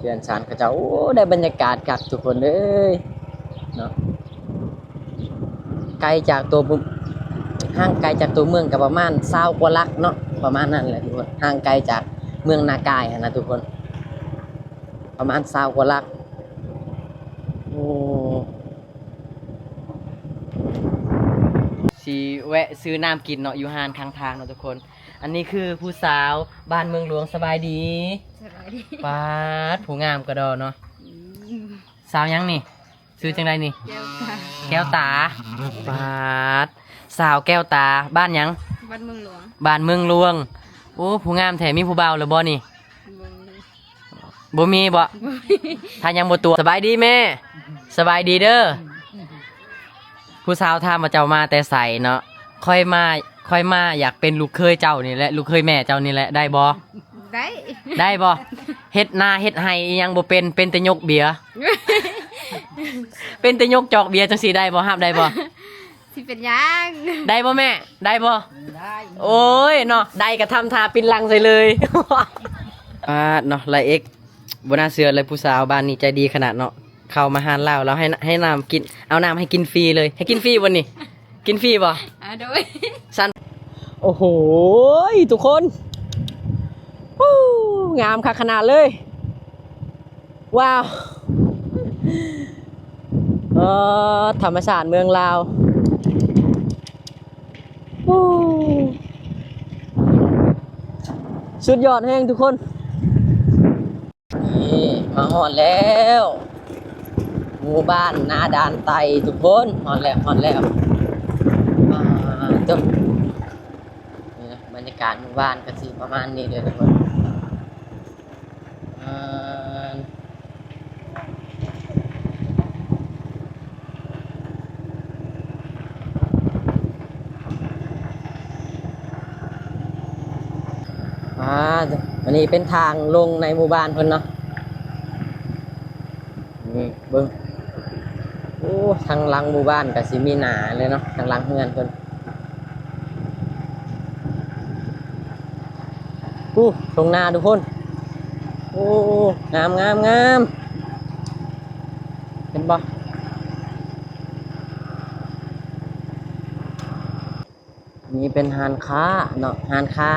ເຮືອນຊານເຂົາເຈົ້າ. ໂອ້ ໄດ້ບັນຍາກາດຄັກທຸກຄົນເອີຍເນາະ. ໄກຈາກຕົວເມືອງ ຫ່າງໄກຈາກຕົວເມືອງກໍປະມານຊາວກວ່າຫຼັກເນາະ ປະມານນັ້ນແຫຼະທຸກຄົນ. ຫ່າງໄກຈາກເມືອງນາກາຍຫັ້ນນະທຸກຄົນ ປະມານຊາວກວ່າຫຼັກ. ໂອ້ ຊິແວະຊື້ນ້ຳກິນເນາະ ຢູ່ຮ້ານຂ້າງທາງເນາະທຸກຄົນ. ອັນນີ້ຄືຜູ້ສາວບ້ານເມືອງຫຼວງ. ສະບາຍດີ. ສະບາຍດີ. ປາດ ຜູ້ງາມກະດໍເນາະ. ອືມ ສາວຫຍັງນີ້? ຊື່ຈັ່ງໃດນີ້? ແກ້ວຕາ. ແກ້ວຕາ. ປາດ ສາວແກ້ວຕາ. ບ້ານຫຍັງ? ບ້ານເມືອງຫຼວງ. ບ້ານເມືອງຫຼວງ. ໂອ້ ຜູ້ງາມແທ້. ມີຜູ້ບ່າວແລ້ວບໍ່ນີ້? ບໍ່ມີ. ບໍ່ມີບໍ? ບໍ່ມີ. ຖ້າຍັງບໍ່ຕົວະ. ສະບາຍດີແມ່. ສະບາຍດີເດີ. ຜູ້ສາວຖາມວ່າເຈົ້າມາແຕ່ໃສເນາະ. ຂ້ອຍມາ ຂ້ອຍມາຢາກເປັນລູກເຂີຍເຈົ້ານີ້ແຫຼະ ລູກເຂີຍແມ່ເຈົ້ານີ້ແຫຼະ. ໄດ້ບໍ່? ໄດ້. ໄດ້ບໍ່? ເຮັດນາເຮັດໄຮ່ອີ່ຫຍັງບໍ່ເປັນ ເປັນແຕ່ຍົກເບຍ ເປັນແຕ່ຍົກຈອກເບຍຈັ່ງຊີ້ ໄດ້ບໍ່? ຮັບໄດ້ບໍ່? ຊິເປັນຫຍັງ? ໄດ້ບໍ່ແມ່? ໄດ້ບໍ່? ໄດ້. ໂອ້ຍເນາະ ໄດ້ກະທຳທ່າປິ່ນຫຼັງໃສ່ເລີຍ. ປາດເນາະ ລາຍເອັກ ບໍ່ໜ້າເຊື່ອເລີຍ ຜູ້ສາວບ້ານນີ້ໃຈດີຂະໜາດເນາະ. ເຂົ້າມາຮ້ານລາວ ລາວໃຫ້ ໃຫ້ນ້ຳກິນ ເອົານ້ຳໃຫ້ກິນຟຣີເລີຍ. ໃຫ້ກິນຟຣີບໍ່ນີ້? ກິນຟຣີບໍ່? ອາ ໂດຍ. ຊັ້ນ ໂອ້ໂຫ ທຸກຄົນ ໂອ້ ງາມຄັກຂະໜາດເລີຍ. ວ້າວ ເອີ ທຳມະຊາດເມືອງລາວ. ໂອ້ ສຸດຍອດແຮງທຸກຄົນ. ນີ້ ມາຮອດແລ້ວ ໝູ່ບ້ານນາດ່ານໃຕ້ທຸກຄົນ. ຮອດແລ້ວ ຮອດແລ້ວ. ອ່າ ຕົວະ ນີ້ນະ ບັນຍາກາດໝູ່ບ້ານກະຊິປະມານນີ້ເດີທຸກຄົນ. ອ່າ ອ່າ ອັນນີ້ເປັນທາງລົງໃນໝູ່ບ້ານເພິ່ນເນາະ. ນີ້ເບິ່ງ ໂອ້ ທາງຫຼັງໝູ່ບ້ານກະຊິມີໜ້າເລີຍເນາະ ທາງຫຼັງເຮືອນເພິ່ນ. ໂອ້ ທົ່ງນາທຸກຄົນ. ໂອ້ ງາມໆໆ ເຫັນບໍ່? ນີ້ເປັນຮ້ານຄ້າເນາະ ຮ້ານຄ້າ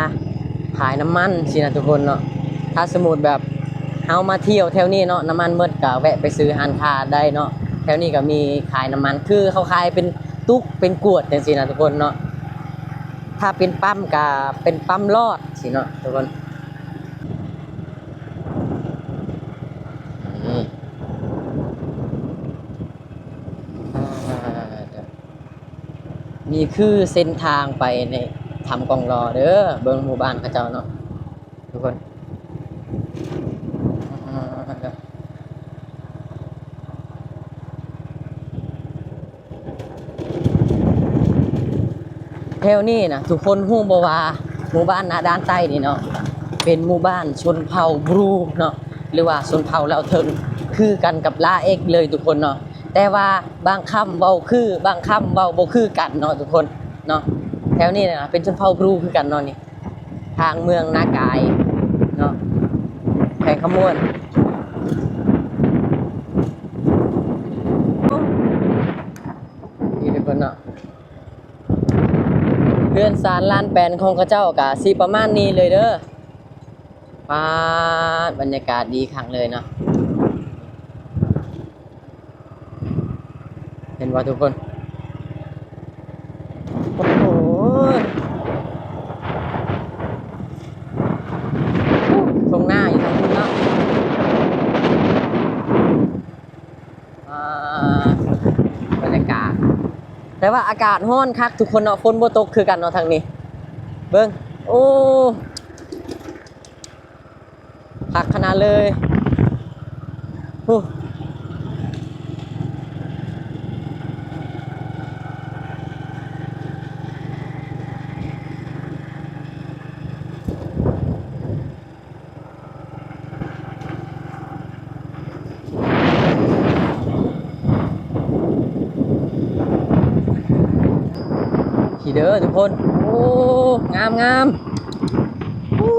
ຂາຍນ້ຳມັນຊີ້ນະທຸກຄົນເນາະ. ຖ້າສົມມຸດແບບເຮົາມາທ່ຽວແຖວນີ້ເນາະ ນ້ຳມັນໝົດກະແວະໄປຊື້ຮ້ານຄ້າໄດ້ເນາະ. ແຖວນີ້ກະມີຂາຍນ້ຳມັນ ຄືເຂົາຂາຍເປັນຕຸກເປັນກວດຈັ່ງຊີ້ນະທຸກຄົນເນາະ. ຖ້າເປັນປ້ຳກະເປັນປ້ຳຫຼອດຊີ້ເນາະທຸກຄົນ. ນີ້ ອ່າ ນີ້ຄືເສັ້ນທາງໄປໃນຖ້ຳກອງລໍເດີ. ເບິ່ງໝູ່ບ້ານເຂົາເຈົ້າເນາະທຸກຄົນ. ແຖວນີ້ນະ ທຸກຄົນຮູ້ບໍ່ວ່າ ໝູ່ບ້ານນາດ່ານໃຕ້ນີ້ເນາະ ເປັນໝູ່ບ້ານຊົນເຜົ່າບຣູເນາະ ຫຼືວ່າຊົນເຜົ່າລາວເທິງ ຄືກັນກັບລາເອັກເລີຍທຸກຄົນເນາະ. ແຕ່ວ່າບາງຄຳເວົ້າຄື ບາງຄຳເວົ້າບໍ່ຄືກັນເນາະທຸກຄົນເນາະ. ແຖວນີ້ນະ ເປັນຊົນເຜົ່າບຣູຄືກັນເນາະນີ້. ທາງເມືອງນາກາຍເນາະ ແຂວງຄຳມ່ວນ. ນີ້ທຸກຄົນເນາະ ເຮືອນຊານລານແປນຂອງເຂົາເຈົ້າກະຊິປະມານນີ້ເລີຍເດີ. ປາດ ບັນຍາກາດດີຄັກເລີຍເນາະ. ເຫັນບໍ່ທຸກຄົນ? ໂອ້ໂຫ ທົ່ງນາຢູ່ທາງພຸ້ນເນາະ. ອ່າ ບັນຍາກາດ ແຕ່ວ່າອາກາດຮ້ອນຄັກທຸກຄົນເນາະ. ຝົນບໍ່ຕົກຄືກັນເນາະທາງນີ້. ເບິ່ງ ໂອ້ ຄັກຂະໜາດເລີຍ. ໂອ້ ນີ້ເດີທຸກຄົນ. ໂອ້ ງາມໆ. ໂອ້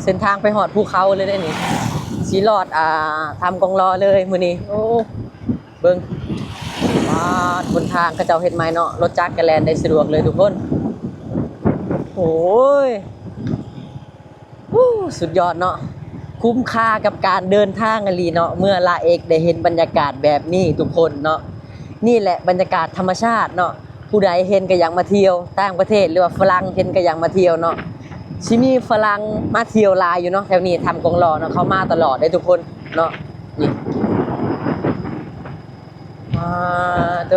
ເສັ້ນທາງໄປຮອດພູເຂົາເລີຍເດ້ນີ້. ຊິລອດ ອ່າ ຖ້ຳກອງລໍເລີຍມື້ນີ້. ໂອ້ ເບິ່ງ ປາດ ຫົນທາງເຂົາເຈົ້າເຮັດໃໝ່ເນາະ, ລົດຈັກກໍແລ່ນໄດ້ສະດວກເລີຍທຸກຄົນ. ໂອ້ຍ ໂອ້ ສຸດຍອດເນາະ, ຄຸ້ມຄ່າກັບການເດີນທາງອີ່ຫຼີເນາະ. ເມື່ອລາເອັກໄດ້ເຫັນບັນຍາກາດແບບນີ້ທຸກຄົນເນາະ, ນີ້ແຫຼະບັນຍາກາດທຳມະຊາດເນາະ. ຜູ້ໃດເຫັນກໍຢາກມາທ່ຽວ, ຕ່າງປະເທດ ຫຼືວ່າຝຣັ່ງເຫັນກໍຢາກມາທ່ຽວເນາະ. ຊິມີຝຣັ່ງມາທ່ຽວຫຼາຍຢູ່ເນາະ ແຖວນີ້ ຖ້ຳກອງລໍເນາະ, ເຂົາມາຕະຫຼອດເດ້ທຸກຄົນເນາະ. ນີ້ ວ້າ ໂຕ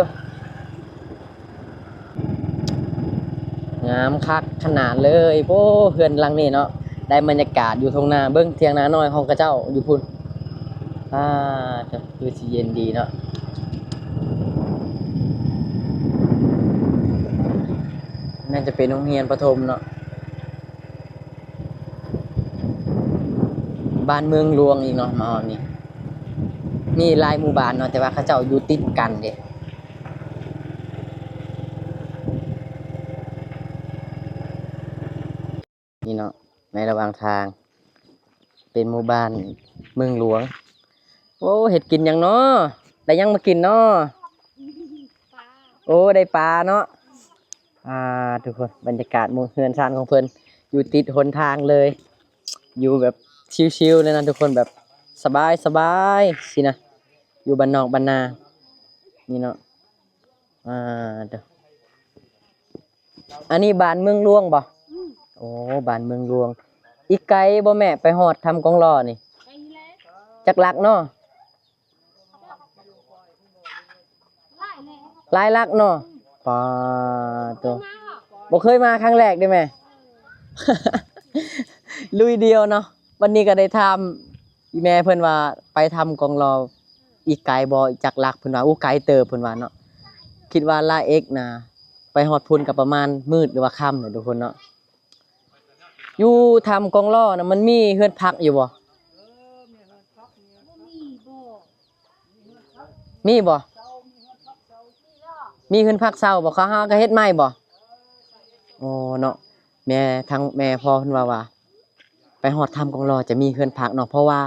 ງາມຄັກຂະໜາດເລີຍ. ໂອ້ ເຮືອນຫຼັງນີ້ເນາະ, ໄດ້ບັນຍາກາດຢູ່ທົ່ງນາ. ເບິ່ງຖຽງນານ້ອຍຂອງເຂົາເຈົ້າຢູ່ພຸ້ນ. ອາ ຄືຊິເຢັນດີເນາະ. ໜ້າຈະເປັນໂຮງຮຽນປະຖົມເນາະ. ບ້ານເມືອງຫຼວງອີກເນາະ ມາຮອດນີ້. ມີຫຼາຍໝູ່ບ້ານເນາະ, ແຕ່ວ່າເຂົາເຈົ້າຢູ່ຕິດກັນເດ້. ນີ້ເນາະ ໃນລະຫວ່າງທາງເປັນໝູ່ບ້ານເມືອງຫຼວງ. ໂອ້ ເຮັດກິນຫຍັງເນາະ? ໄດ້ຫຍັງມາກິນເນາະ? ໂອ້ ໄດ້ປາເນາະ. ອ່າ ທຸກຄົນ ບັນຍາກາດໝູ່ເຮືອນຊານຂອງເພິ່ນຢູ່ຕິດຫົນທາງເລີຍ, ຢູ່ແບບຊິວໆເລີຍນະທຸກຄົນ, ແບບສະບາຍໆ ຊີ້ນະ, ຢູ່ບ້ານນອກບ້ານນາ ນີ້ເນາະ. ອ່າ ເດີ ອັນນີ້ບ້ານເມືອງຫຼວງບໍ່? ອືມ ໂອ້ ບ້ານເມືອງຫຼວງ. ອີກໄກບໍ່ແມ່ ໄປຮອດຖ້ຳກອງລໍນີ້? ໄກແຫຼະ. ຈັກຫຼັກເນາະ? ຫຼາຍແຫຼະ ຫຼາຍຫຼັກເນາະ. ປາໂຕ ບໍ່ເຄີຍມາ ຄັ້ງແລກເດ້ແມ່. ລຸຍດຽວເນາະ. ວັນນີ້ກໍໄດ້ຖາມອີ່ແມ່ເພິ່ນວ່າ ໄປຖ້ຳກອງລໍອີກໄກບໍ່ ອີກຈັກຫຼັກ? ເພິ່ນວ່າ ໂອ້ ໄກເຕີບ ເພິ່ນວ່າເນາະ. ຄິດວ່າລາເອັກນະ ໄປຮອດພຸ້ນກໍປະມານມືດ ຫຼືວ່າຄ່ຳແຫຼະທຸກຄົນເນາະ. ຢູ່ຖ້ຳກອງລໍນະ ມັນມີເຮືອນພັກຢູ່ບໍ່? ມີບໍ່? ມີເຮືອນພັກເຊົ່າບໍ່? ເຂົາຫາກໍເຮັດໃໝ່ບໍ່? ໂອ້ເນາະ ແມ່ ທາງແມ່ພໍ່ເພິ່ນເວົ້າວ່າ ໄປຮອດຖ້ຳກອງລໍຈະມີເຮືອນພັກເນາະ, ເພາະວ່າ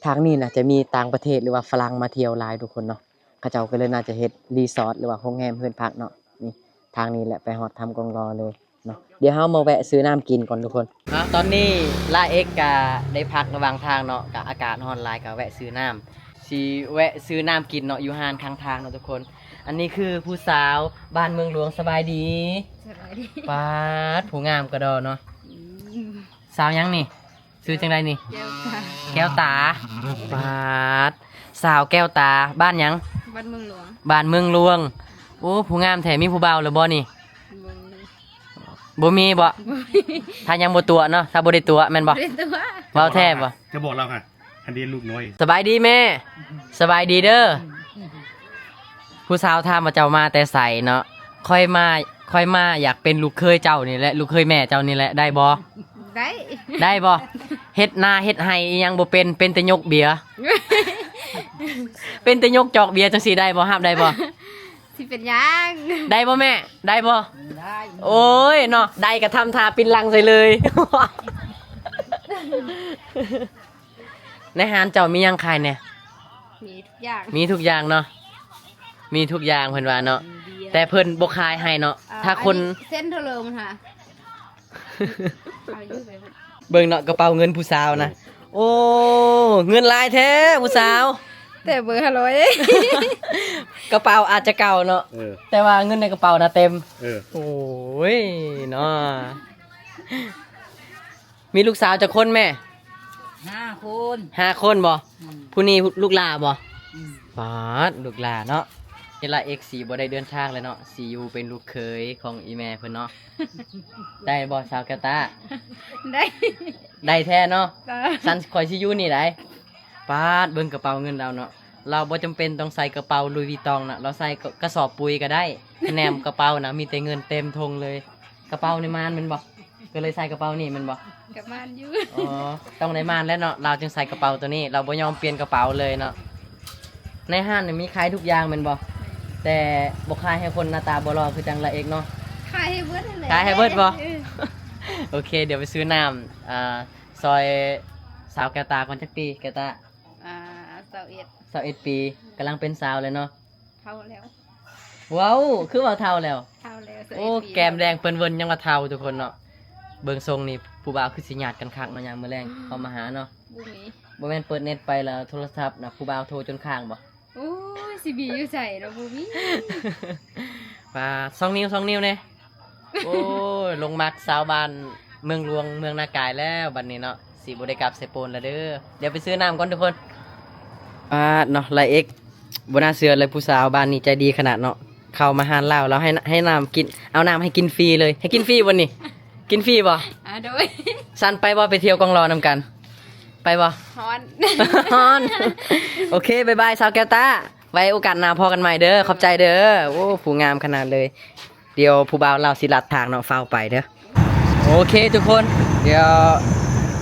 ທາງນີ້ນະຈະມີຕ່າງປະເທດ ຫຼືວ່າຝຣັ່ງມາທ່ຽວຫຼາຍທຸກຄົນເນາະ. ເຂົາເຈົ້າກໍເລີຍໜ້າຈະເຮັດຣີສອດ ຫຼືວ່າໂຮງແຮມເຮືອນພັກເນາະ. ນີ້ ທາງນີ້ແຫຼະໄປຮອດຖ້ຳກອງລໍເລີຍເນາະ. ດຽວເຮົາມາແວະຊື້ນ້ຳກິນກ່ອນທຸກຄົນ. ເອົາ ຕອນນີ້ລາເອັກກະໄດ້ພັກລະຫວ່າງທາງເນາະ, ກະອາກາດຮ້ອນຫຼາຍ ກະແວະຊື້ນ້ຳ. ຊິແວະຊື້ນ້ຳກິນເນາະ ຢູ່ຮ້ານຂ້າງທາງເນາະທຸກຄົນ. ອັນນີ້ຄືຜູ້ສາວບ້ານເມືອງຫຼວງ. ສະບາຍດີ. ສະບາຍດີ. ປາດ ຜູ້ງາມກະດໍເນາະ. ອືມ ສາວຫຍັງນີ້? ຊື່ຈັ່ງໃດນີ້? ແກ້ວຕາ. ແກ້ວຕາ. ປາດ ສາວແກ້ວຕາ. ບ້ານຫຍັງ? ບ້ານເມືອງຫຼວງ. ບ້ານເມືອງຫຼວງ. ໂອ້ ຜູ້ງາມແທ້. ມີຜູ້ບ່າວແລ້ວບໍ່ນີ້? ບໍ່ມີ. ບໍ່ມີບໍ? ບໍ່ມີ. ຖ້າຍັງບໍ່ຕົວະເນາະ, ຖ້າບໍ່ໄດ້ຕົວະແມ່ນບໍ່? ບໍ່ໄດ້ຕົວະ. ເວົ້າແທ້ບໍ່? ຈະບອກລາວຫາ ອັນນີ້ລູກນ້ອຍ. ສະບາຍດີແມ່. ສະບາຍດີເດີ. ຜູ້ສາວຖາມວ່າເຈົ້າມາແຕ່ໃສເນາະ. ຂ້ອຍມາ ຂ້ອຍມາຢາກເປັນລູກເຂີຍເຈົ້ານີ້ແຫຼະ ລູກເຂີຍແມ່ເຈົ້ານີ້ແຫຼະ. ໄດ້ບໍ່? ໄດ້. ໄດ້ບໍ່? ເຮັດນາເຮັດໄຮ່ອີ່ຫຍັງບໍ່ເປັນ, ເປັນແຕ່ຍົກເບຍ ເປັນແຕ່ຍົກຈອກເບຍຈັ່ງຊີ້ໄດ້ບໍ່? ຮັບໄດ້ບໍ່? ຊິເປັນຫຍັງ? ໄດ້ບໍ່ແມ່? ໄດ້ບໍ່? ໄດ້. ໂອ້ຍເນາະ ໄດ້ກໍທຳທ່າປິ່ນຫຼັງໃສ່ເລີຍ. ໃນຮ້ານເຈົ້າມີຫຍັງຂາຍແດ່? ມີທຸກຢ່າງ. ມີທຸກຢ່າງເນາະ. ມີທຸກຢ່າງເພິ່ນວ່າເນາະ. ແຕ່ເພິ່ນບໍ່ຂາຍໃຫ້ເນາະ. ຖ້າຄົນ ເສັ້ນເທົ່າເລີມັນຫາ ເອົາຢູ່ໄປ. ເບິ່ງເນາະ ກະເປົາເງິນຜູ້ສາວນະ. ໂອ້ ເງິນຫຼາຍແທ້ຜູ້ສາວ. ແຕ່ເບີຫ້າຮ້ອຍເດ້. ກະເປົາອາດຈະເກົ່າເນາະ. ເອີ ແຕ່ວ່າເງິນໃນກະເປົານະເຕັມ. ເອີ ໂອ້ຍເນາະ. ມີລູກສາວຈັກຄົນແມ່? ຫ້າຄົນ. ຫ້າຄົນບໍ່? ອືມ. ຜູ້ນີ້ລູກຫຼ້າບໍ່? ອືມ. ປາດ ລູກຫຼ້າເນາະ. ເວລາເອັກຊິບໍ່ໄດ້ເດີນທາງແລ້ວເນາະ, ຊິຢູ່ເປັນລູກເຂີຍຂອງອີ່ແມ່ເພິ່ນເນາະ. ໄດ້ບໍ່ສາວແກ້ວຕາ? ໄດ້. ໄດ້ແທ້ເນາະ. ເອີ ຊັ້ນຂ້ອຍຊິຢູ່ນີ້ໄດ໋. ປາດ ເບິ່ງກະເປົາເງິນລາວເນາະ. ລາວບໍ່ຈຳເປັນຕ້ອງໃສ່ກະເປົາ Louis Vuitton ນະ, ລາວໃສ່ກະ ກະສອບປຸ໋ຍກະໄດ້. ແນມກະເປົານະ ມີແຕ່ເງິນເຕັມຖົງເລີຍ. ກະເປົາໃນມ່ານແມ່ນບໍ່? ກໍເລີຍໃສ່ກະເປົານີ້ແມ່ນບໍ່? ກະມ່ານຢູ່. ອໍ ຕ້ອງໄດ້ມ່ານແຫຼະເນາະ, ລາວຈຶ່ງໃສ່ກະເປົາໂຕນີ້, ລາວບໍ່ຍອມປ່ຽນກະເປົາເລີຍເນາະ. ໃນຮ້ານນີ້ມີຂາຍທຸກຢ່າງແມ່ນບໍ່? ແຕ່ບໍ່ຂາຍໃຫ້ຄົນໜ້າຕາບໍ່ຫຼໍ່ຄືຈັ່ງລາເອັກເນາະ. ຂາຍໃຫ້ເບິດຫັ້ນແຫຼະ. ຂາຍໃຫ້ເບິດບໍ່? ເອີ ໂອເຄ ດຽວໄປຊື້ນ້ຳ ອ່າ ຊ່ອຍສາວແກ້ວຕາກ່ອນຈັກຕີ ແກ້ວຕາ. າເອັດ ຊາວເອັດປີ ກຳລັງເປັນສາວເລີຍເນາະ. ເຖົ້າແລ້ວ. ເວົ້າ ຄືວ່າເຖົ້າແລ້ວ? ເຖົ້າແລ້ວ ໂອ້ ຊາວເອັດປີ ແກ້ມແດງເປີ້ນເວີນ ຍັງວ່າເຖົ້າທຸກຄົນເນາະ. ເບິ່ງຊົງນີ້ ຜູ້ບ່າວຄືຊິຍາດກັນຄັກເນາະ ຍາມມື້ແລງເຂົ້າມາຫາເນາະ. ບໍ່ມີ ບໍ່ແມ່ນເປີດເນັດໄປແລ້ວໂທລະສັບນະ ຜູ້ບ່າວໂທຈົນຄ້າງບໍ່? ໂອ້ຍ ຊິມີຢູ່ໃສເນາະ ບໍ່ມີ. ປາດ ສອງນິ້ວ ສອງນິ້ວແດ່. ໂອ້ຍ ຫຼົງມັກສາວບ້ານເມືອງຫຼວງ ເມືອງນາກາຍແລ້ວບັດນີ້ເນາະ. ຊິບໍ່ໄດ້ກັບໃສ່ໂປນລະເດີ. ດຽວໄປຊື້ນ້ຳກ່ອນທຸກຄົນ. ປາດເນາະ ລາຍເອັກ ບໍ່ໜ້າເຊື່ອເລີຍ ຜູ້ສາວບ້ານນີ້ໃຈດີຂະໜາດເນາະ. ເຂົ້າມາຮ້ານລາວ ລາວໃຫ້ ໃຫ້ນ້ຳກິນ ເອົານ້ຳໃຫ້ກິນຟຣີເລີຍ. ໃຫ້ກິນຟຣີບໍ່ນີ້? ກິນຟຣີບໍ່? ອ່າ ໂດຍ. ຊັ້ນໄປບໍ່? ໄປທ່ຽວກອງຫຼໍ່ນຳກັນ ໄປບໍ່? ຮ້ອນ ຮ້ອນ. ໂອເຄ ບາຍບາຍ ສາວແກ້ວຕາ. ໄວ້ໂອກາດໜ້າພໍ້ກັນໃໝ່ເດີ. ຂອບໃຈເດີ. ໂອ້ ຜູ້ງາມຂະໜາດເລີຍ. ດຽວຜູ້ບ່າວລາວຊິລັດທາງເນາະ ຟ້າວໄປເດີ. ໂອເຄທຸກຄົນ ດຽວ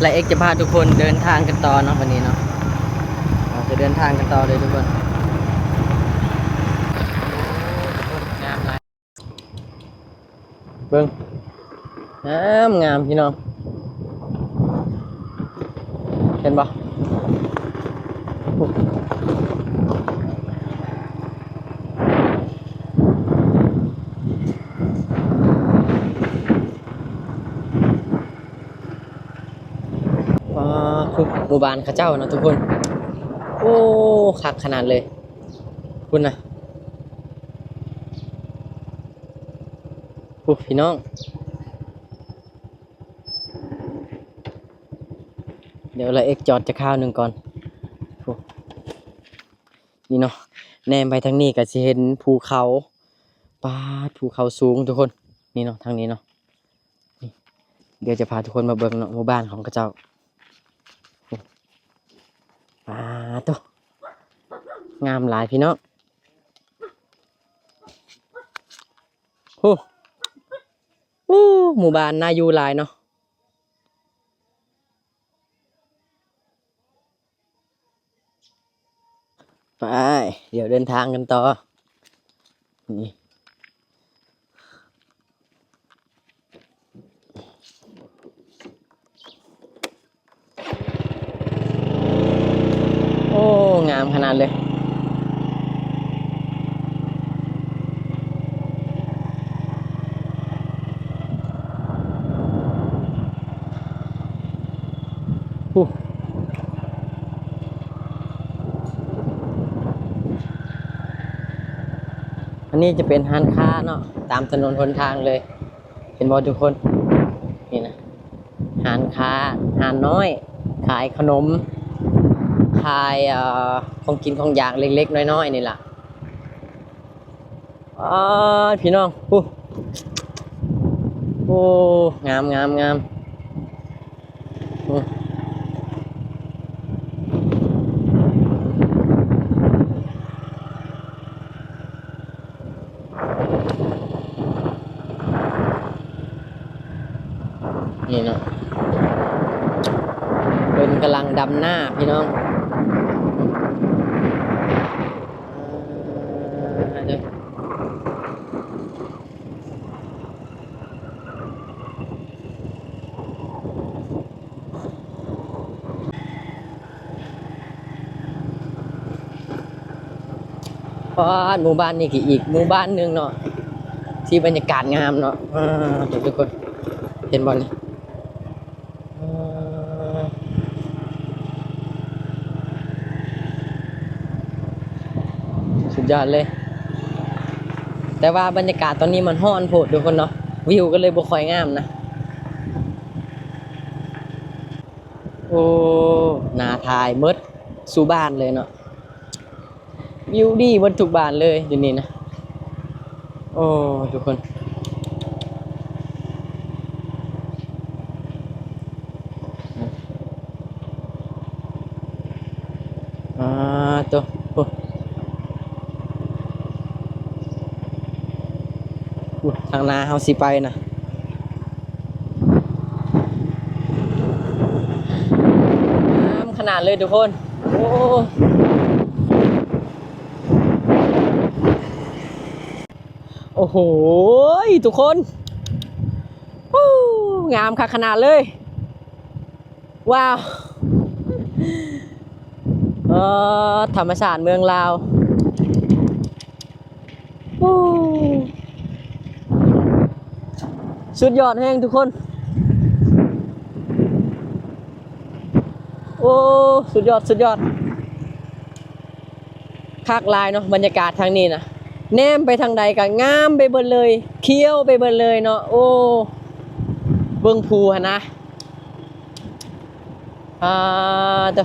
ລາຍເອັກຈະພາທຸກຄົນເດີນທາງກັນຕໍ່ເນາະ ວັນນີ້ເນາະ. ເຮົາຈະເດີນທາງກັນຕໍ່ເດີທຸກຄົນ. ໂອ້ ທຸກຄົນ ງາມຫຼາຍ. ເບິ່ງ ງາມ ງາມພີ່ນ້ອງ ເຫັນບໍ່? ປາດ ທຸກໝູ່ບ້ານເຂົາເຈົ້ານະທຸກຄົນ. ໂອ້ ຄັກຂະໜາດເລີຍ ພຸ້ນນະ. ໂອ້ ພີ່ນ້ອງ ດຽວລາເອັກຈອດຈັກຄາວໜຶ່ງກ່ອນ. ໂອ້ ນີ້ເນາະ ແນມໄປທາງນີ້ກໍຊິເຫັນພູເຂົາ. ປາດ ພູເຂົາສູງທຸກຄົນ. ນີ້ເນາະ ທາງນີ້ເນາະ. ນີ້ ດຽວຈະພາທຸກຄົນມາເບິ່ງເນາະ ໝູ່ບ້ານຂອງເຂົາເຈົ້າ. ໂອ້ ປາດໂທ້ ງາມຫຼາຍພີ່ນ້ອງ. ໂອ້ ໂອ້ ໝູ່ບ້ານໜ້າຢູ່ຫຼາຍເນາະ. ໄປ ດຽວເດີນທາງກັນຕໍ່. ນີ້ ໂອ້ ງາມຂະໜາດເລີຍ. ໂອ້ ອັນນີ້ຈະເປັນຮ້ານຄ້າເນາະ ຕາມຖະໜົນຫົນທາງເລີຍ. ເຫັນບໍ່ທຸກຄົນ? ນີ້ນະ ຮ້ານຄ້າ ຮ້ານນ້ອຍ ຂາຍຂະໜົມ ຂາຍ ເອີ ຂອງກິນຂອງຢາກເລັກໆນ້ອຍໆນີ້ລະ. ອ້າ ພີ່ນ້ອງ ໂອ້ ໂອ້ ງາມ ງາມ ງາມ. ໂອ້ ນີ້ເນາະ ເພິ່ນກຳລັງດຳນາພີ່ນ້ອງ. ອ່າ ເດີ ປາດ ໝູ່ບ້ານນີ້ກໍອີກໝູ່ບ້ານໜຶ່ງເນາະ ທີ່ບັນຍາກາດງາມເນາະ. ອ່າ ທຸກຄົນ ເຫັນບໍ່ນີ້? ເອີ ສຸດຍອດເລີຍ. ແຕ່ວ່າບັນຍາກາດຕອນນີ້ມັນຮ້ອນໂພດທຸກຄົນເນາະ ວິວກໍເລີຍບໍ່ຄ່ອຍງາມນະ. ໂອ້ ໜ້າຖ່າຍໝົດສູ່ບ້ານເລີຍເນາະ. ວິວດີເບິດທຸກບ້ານເລີຍຢູ່ນີ້ນະ. ໂອ້ ທຸກຄົນ ອ່າ ໂຕ ໂອ້ ໂອ້ ທາງໜ້າເຮົາຊິໄປນະ ງາມຂະໜາດເລີຍທຸກຄົນ. ໂອ້ ໂອ້ໂຫ ທຸກຄົນ ໂອ້ ງາມຄັກຂະໜາດເລີຍ. ວ້າວ ເອີ ທຳມະຊາດເມືອງລາວ. ໂອ້ ສຸດຍອດແຮງທຸກຄົນ. ໂອ້ ສຸດຍອດ ສຸດຍອດ. ຄັກຫຼາຍເນາະ ບັນຍາກາດທາງນີ້ນະ. ແນມໄປທາງໃດກໍງາມໄປເບິດເລີຍ, ຂຽວໄປເບິດເລີຍເນາະ. ໂອ້ ເບິ່ງພູຫັ້ນນະ. ອ່າ ເດີ